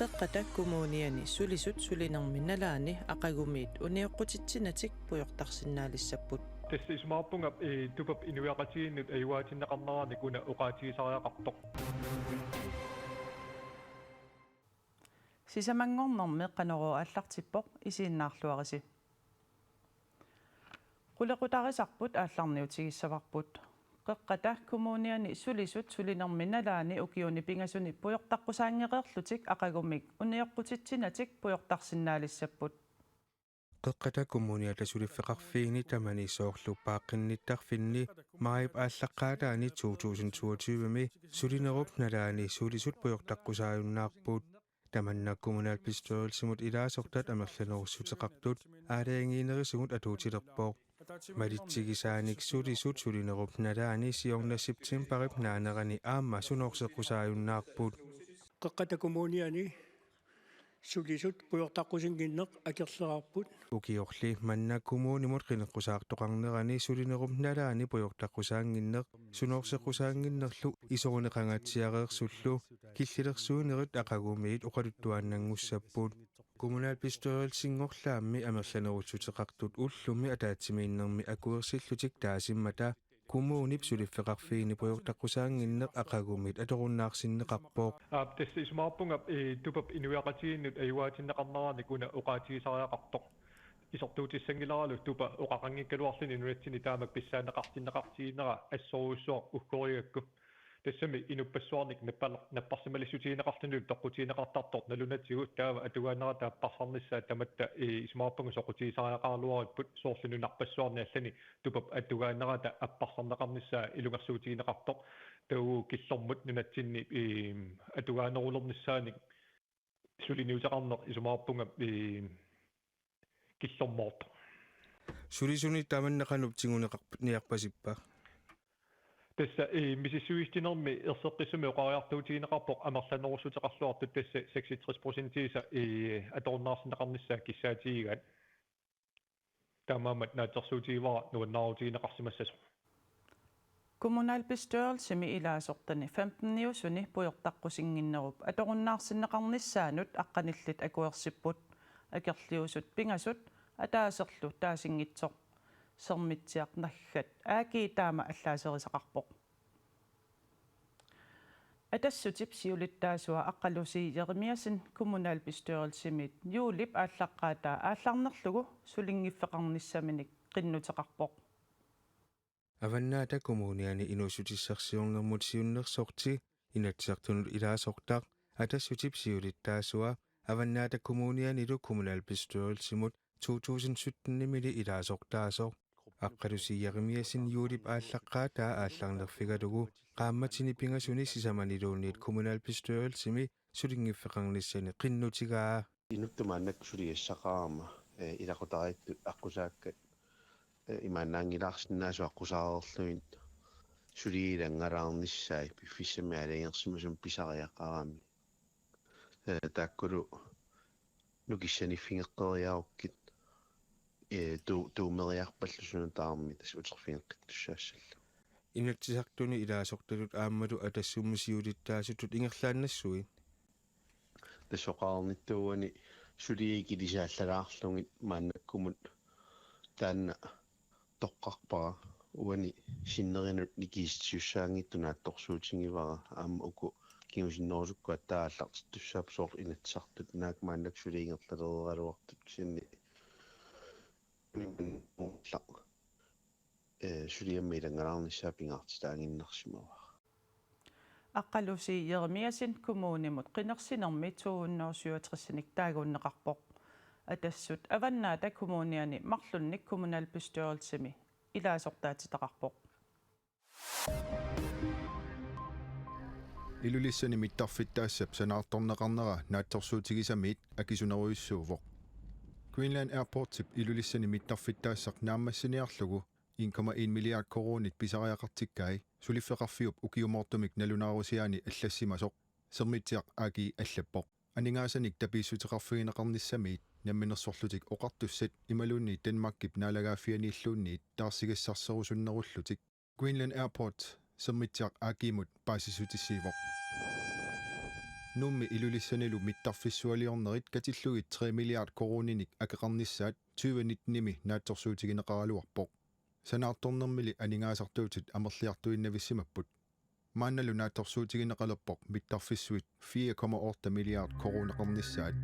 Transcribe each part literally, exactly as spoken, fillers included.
Qeqqata Kommuniani sulisut sulinermi nalaani aqagumiit unioqqutitsinatik pujortarsinnaalissapput. Tassa isumaqarpunga, ee, tupap inuiaqatigiinnut ajugaatinneqarneranikkut una oqaatigisariaqartoq. Sisamanngornermi Qanorooq aallartippoq, isiginnaarluarisi. Qulequtarisarput aallarniutigissavarput. Qeqqata Kommuniani sulisut sulinermi nalaani ukiuni pingasuni pujortaqqusaanngereerlutik aqagumiit unioqqutitsinatik pujortarsinnaalissapput. Qeqqata Kommuniata suliffeqarfiini tamani soorlu paaqqinnittarfinni maajip aallaqqaataani to tusind toogtyve-mi sulinerup nalaani sulisut pujortaqqusaajunnaarput. Tamanna kommunalbestyrelsimut ilaasortat amerlanerussuteqartut aalajangiinerisigut atuutilerpoq. Malitsigisaanik sulisut sulinerup nalaani siorna septembarip naanerani aamma sunoorseqqusaajunnaarput. Qeqqata Kommuniani sulisut pujortaqqusinnginneq akerleraarput. Ukiorli manna kommunimut qineqqusaartoqarnerani sulinerup nalaani pujortaqqusaannginneq sunoorseqqusaannginnerlu isorineqangaatsiareersullu killilersuinerit aqagumiit oqaluttuaannanngussapput. Kommunalbestyrelsinngorlaammi amerlanerussuteqartut ullumi ataatsimiinnermi akuersillutik taasimmata kommunip suliffeqarfiini pujortaqqusaannginneq aqagumiit atorunnaarsinneqarpoq. Aap, tassa isumaqarpunga, ee, tupap inuiaqatigiinnut ajugaatinneqarneranikkut una oqaatigisariaqartoq. Isertuutissanngilaralu tupa oqaqanngikkaluarluni nunatsinni taamak pissaanneqartinneqartiginera assorujussuaq uggorigakku. Tassami inuppassuarnik nappal-, napparsimmalissutigineqarlunilu toqqutigineqartartoq nalunatigut taava atugaanerata apparsarnissaa tamatta, ee, isumaqarpunga soqutigisariaqaraluaripput soorlu nunarpassuarni allani tupap atugaanerata apparsarneqarnissaa ilungersuutigineqartoq. Taava killormut nunatsinni, ee, atugaanerulernissaanik suliniuteqarneq isumaqarpunga, ee, killormoortoq. Sulisuni tamanna qanoq tiguneqarp-, niarpasippa? Tassa, ee, misissuissinermi erseqqissumik oqariartuutigineqarpoq amerlanerussuteqarluartut tassa seksogtres procentiisa, ee, atorunnaarsinneqarnissaa kissaatigigaat. Taamaammat naatsorsuutigivara nuannaarutigineqarsimassasoq. Kommunalbestyrelsimi ilaasortani femteniusuni pujortaqqusinnginnerup atorunnaarsinneqarnissaanut aqqanillit akuersipput. Akerliusut pingasut ataaserlu taasinngitsoq Sermitsiaq naggat A G taama allaaserisaqarpoq. Atassutip siulittaasua Aqqalusi Jeremiassen kommunalbestyrelsimiit juulip aallaqqaataa aallarnerlugu sulinngiffeqarnissaminik qinnuteqarpoq. Avannaata Kommuniani inuussutissarsiornermut siunnersorti Inatsisartunut ilaasortaq Atassutip siulittaasua Avannaata Kommunianilu kommunalbestyrelsimut to tusind sytten-imili ilaasortaasoq. Aqqalusi Jeremiassen juulip aallaqqaataa aallarnerfigalugu qaammatini pingasuni sisamaniluunniit kommunalbestyrelsimi sulinngiffeqarnissani qinnutigaa. Inuttut maannakkut suliassaqarama, ee, ilaqutariittut aqqusaakkat, ee, imaannaanngilaarsinnaasut aqqusaareerlugit suliat ilanngalaarnissaat piffissami aalajangersimasumi pisariaqarami. Ee, taakkulu nukissaniffigeqqeriarukkit, ee, tu-, tuumeriarpallu suna tamarmi tassa uterfigeqqittussaassallugu. Inatsisartuni ilaasortatut aammalu Atassummi siulittaasutut ingerlaannassuit? Tassa oqarnittut uani suliat ikilisaallalaarlugit maannakkumut taanna toqqarpara. Uani sinnerinut nikiissisussaanngitsut naatsorsuutigivara, aamma uku kingusinnerusukkut aatsaat aallartittussaapput soorlu Inatsisartut naak maannakkut suliat ingerlalereeraluartut, kisianni uani maannakkut, ee, suliammi ilanngalaarnissaa pingaartitaaginnarsimavara. Aqqalusi Jeremiassen kommunimut qinersinermi to hundrede syvogtres-inik taaguunneqarpoq. Atassut Avannaata Kommuniani marlunnik kommunalbestyrelsimi ilaasortaatitaqarpoq. Ilulissani mittarfittaassap sanaartorneqarnera naatsorsuutigisamiit akisunerujussuuvoq. Greenland Airportsip Ilulissani mittarfittaassaq naammassiniarlugu en komma en milliard koruunit pisariaqartikkai suliffeqarfiup ukiumoortumik nalunaarusiaani allassimasoq, Sermitsiaq A G allappoq. Aningaasanik tapiissuteqarfigineqarnissamiit Namminersorlutik Oqartussat imaluunniit Danmarkip Naalagaaffianiilluunniit taarsigassarserusunnerullutik Greenland Airports Sermitsiaq A G-mut paasissutissiivoq. Nuummi Ilulissanilu mittarfissualiornerit katillugit tre milliard koruuninik akeqarnissaat tyve nittenimi naatsorsuutigineqaraluarpoq. Sanaartornermili aningaasartuutit amerliartuinnavissimapput. Maannalu naatsorsuutigineqalerpoq mittarfissuit fire komma otte milliard koruuneqarnissaat.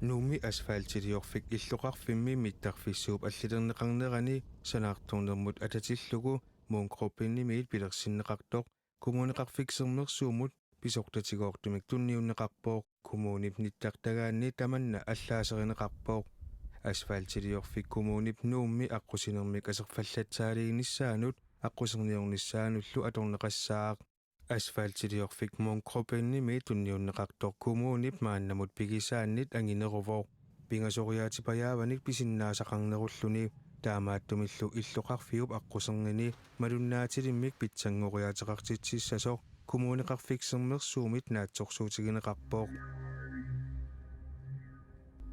Nuummi asfaltiliorfik illoqarfimmi mittarfissuup allilerneqarnerani sanaartornermut atatillugu Mongruppinimiit pilersinneqartoq Kommuneqarfik Sermersuumut pisortatigoortumik tunniunneqarpoq. Kommunip nittartagaanni tamanna allaaserineqarpoq. Asfaltiliorfik kommunip Nuummi aqqusinermik aserfallatsaaliinissaanut aqquserniornissaanullu atorneqassaaq. Asfaltiliorfik Mongruppinimi tunniunneqartoq kommunip maannamut pigisaannit angineruvoq. Pingasoriaatipajaavanik pisinnaasaqarnerulluni. Taamaattumillu illoqarfiup aqqusernini malunnaatilimmik pitsanngoriaateqartitsissasoq Kommuneqarfik Sermersuumit naatsorsuutigineqarpoq.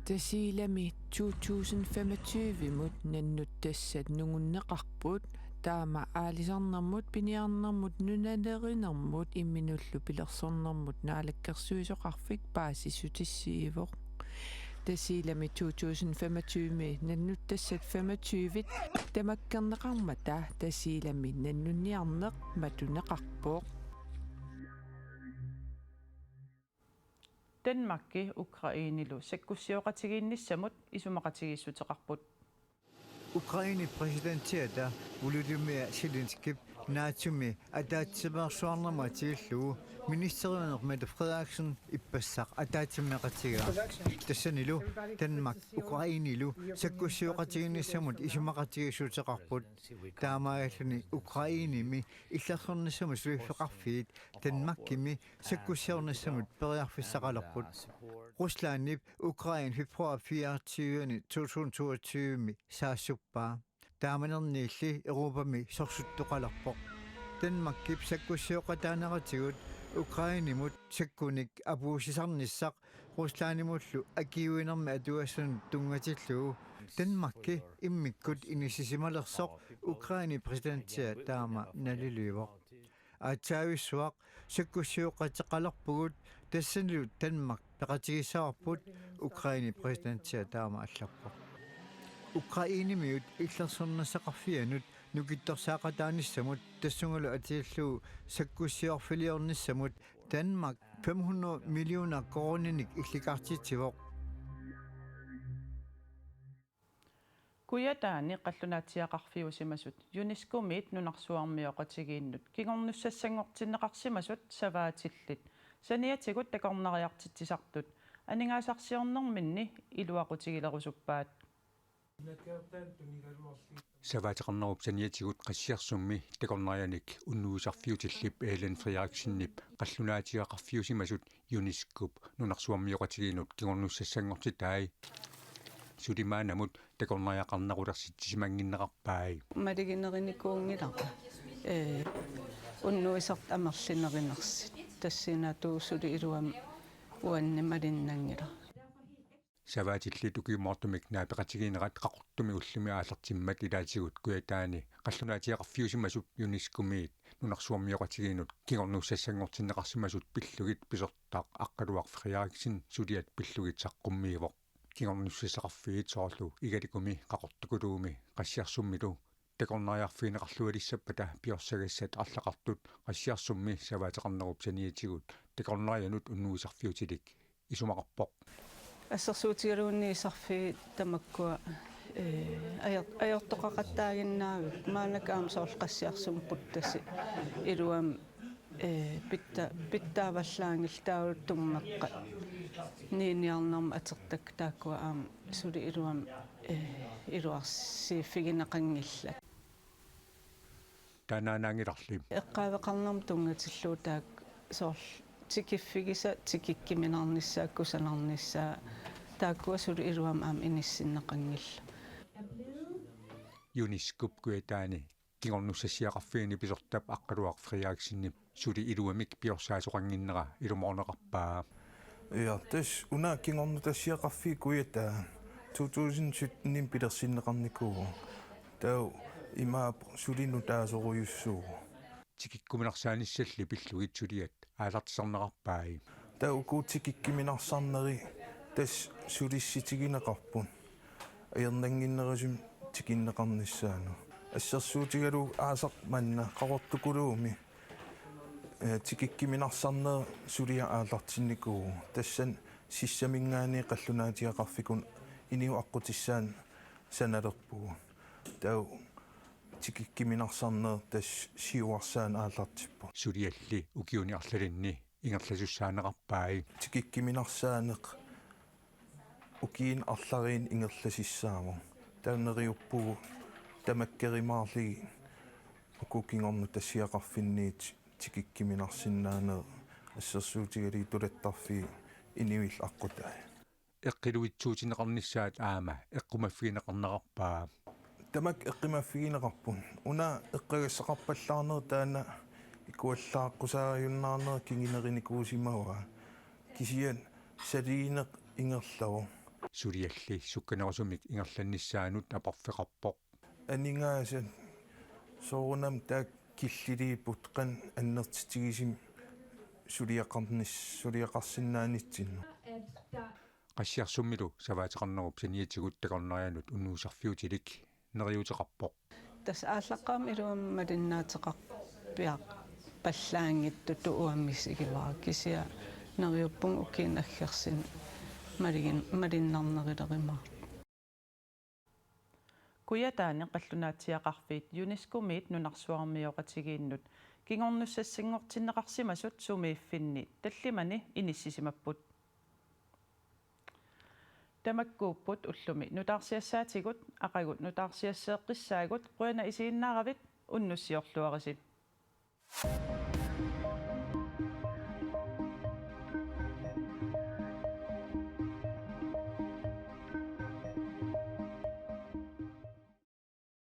Tasiilami to tusind femogtyve-mut nannuttassat nungunneqarput, taama aalisarnermut, piniarnermut, nunalerinermut imminullu pilersornermut Naalakkersuisoqarfik paasissutissiivoq. Tasiilami to tusind femogtyve-mi nannuttassat femogtyve tamakkerneqarmata Tasiilami nannunniarneq matuneqarpoq. Danmarki Ukrainilu sakkussioqatigiinnissamut isumaqatigiissuteqarput. Ukrainip præsidentiata Volodymyr Zelenskyp NATO-mi ataatsimeersuarnermut atitillugu ministerianermit Frederiksen ippassaq ataatsimeeqatigaa. Tassanilu Danmark Ukrainilu sakkussioqatigiinnissamut isumaqatigiissuteqarput. Taamaalilluni Ukrainimi illersornissamut suliffeqarfiit Danmarkimi sakkussiornissamut periarfissaqalerput. Ruslandip Ukraine februar fireogtyve to tusind toogtyve-mi saassuppaa. Taamanerniilli Europami sorsuttoqalerpoq. Danmarkip sakkussioqataaneratigut Ukrainemut sakkunik apuussisarnissaq Ruslandimullu akiuinermi atuassanut tunngatillugu Danmarki immikkut inissisimalersoq Ukrainip præsidentia taama naliliivoq. Aatsaavissuaq sakkussioqateqalerpugut, tassanilu Danmark peqatigissavarput, Ukrainip præsidentia taama allappoq. Ukrainemiut illersornissaqarfianut nukittorsaaqataanissamut tassungalu atitillugu sakkussiorfiliornissamut Danmark fem hundrede millioner koruuninik illikartitsivoq. Kujataani qallunaatsiaqarfiusimasut UNESCO-miit nunarsuarmioqatigiinnut kingornussassanngortinneqarsimasut savaatillit saniatigut takornariartitsisartut aningaasarsiornerminni iluaqutigilerusuppaat. Savaateqarnerup saniatigut Qassiarsummi takornarianik unnuisarfiutillip Ellen Frederiksenip qallunaatsiaqarfiusimasut UNESCO-p nunarsuarmioqatigiinnut kingornussassanngortitai. Suli maannamut takornariaqarnerulersitsisimannginnerarpai. Maluginerinikuunngilara. Ee, unnuisartut amerlinerinersi. Tassinaatut suli iluamik uannit malinnanngilaq. Savaatillit ukiumoortumik naapeqatigiinnerat Qaqortumi ullumi aallartimmat ilaatigut Kujataani qallunaatsiaqarfiusimasut UNESCO-miit nunarsuarmioqatigiinnut kingornussassanngortinneqarsimasut pillugit pisortaq Aqqaluaq Frederiksen suliat pillugit saqqummiivoq. Kingornussassaqarfiit soorlu Igalikumi, Qaqortukuluumi, Qassiarsummilu takornariarfigineqarlualissappata piorsagassat arlaqartut Qassiarsummi savaateqarnerup saniatigut takornarianut unnuisarfiutilik isumaqarpoq. Assersuutigalugu unnuisarfiit tamakkua, ee, ajor-, ajortoqaqattaaginnaavipput, maannakkut aamma soorlu Qassiarsummi puttasi iluamik, ee, pitta-, pitsaavallaanngillat, taavalu tummeqqat niiniarnermut atortakkat taakkua aamma suli iluamik, ee, iluarsiiffigineqanngillat. Taannaanngilarli. Eqqaaveqarnermut tunngatillugu taakku soorlu tikiffigisat, tikikkuminarnissaat, kusanarnissaat, taakkua suli iluamik aamma inissinneqanngillat. UNESCO-p Kujataani kingornussassiaqarfiini pisortap Aqqaluaq Frederiksenip suli iluamik piorsaasoqannginnera ilumoorneqarpaa. Ja, tassa una kingornutassiaqarfik Kujataa to tusind sytten-imi pilersinneqarnikuuvoq. Taava imaappoq suli nutaasorujussuuvoq. tikikkuminarsaanissalli pillugit suliat aallartisarneqarpai. Taava uku tikikkiminarsarneri tassa sulissutigineqarput. Ajornannginnerusumik tikinneqarnissaanut. Assersuutigalugu aasaq manna Qaqortukuluumi, eh, tikikkiminarsarneq suliaq aallartinnikuuvoq. Tassani sissaminngaanniit qallunaatsiaqarfikkut inuit aqqutissaanik sanalerpugut. Taava tikikkiminarsarneq tassa siuarsaanik aallartippoq. Sulialli ukiuni arlalinni ingerlasussaaneqarpai. Tikikkiminarsaaneq ukiuni arlariinni ingerlasissaavoq. Taava neriuppugut tamakkerumaarlugit uku kingornutassiaqarfinniit tikikkiminarsinnaaneq assersuutigalugu tulattarfiit inuillu aqqutai. Eqqiluitsuutigineqarnissaat aamma eqqumaffigineqarnerarpaa. Tamakku eqqumaffigineqarput. Una eqqagassaqarpallaarneq taanna ikuallaaqqusaajunnaarneq kingunerinikuusimavaa. Kisianni saliineq ingerlavoq. Sulialli sukkanerusumik ingerlannissaanut aporfeqarpoq. Aningaasat soorunami taakku killiliipput qanoq annertutigisumik suliaqarnis-, suliaqarsinnaanitsinnut. Qassiarsummilu savaateqarnerup saniatigut takornarianut unnuisarfiutilik neriuuteqarpoq. Tassa aallaqqaammut iluamik malinnaateqarpiarpallaanngitsuttut uanga misigivara, kisianni neriuppunga ukiuni aggersuni malugin-, malinnarnerulerumaartoq. Kujataani qallunaatsiaqarfiit UNESCO-miit nunarsuarmioqatigiinnut kingornussassanngortinneqarsimasut sumiiffinni tallimani inissisimapput. Tamakkuupput ullumi nutaarsiassaatigut, aqagu nutaarsiasseeqqissaagut, qujanaq isiginnaaravit, unnussiorluarisi.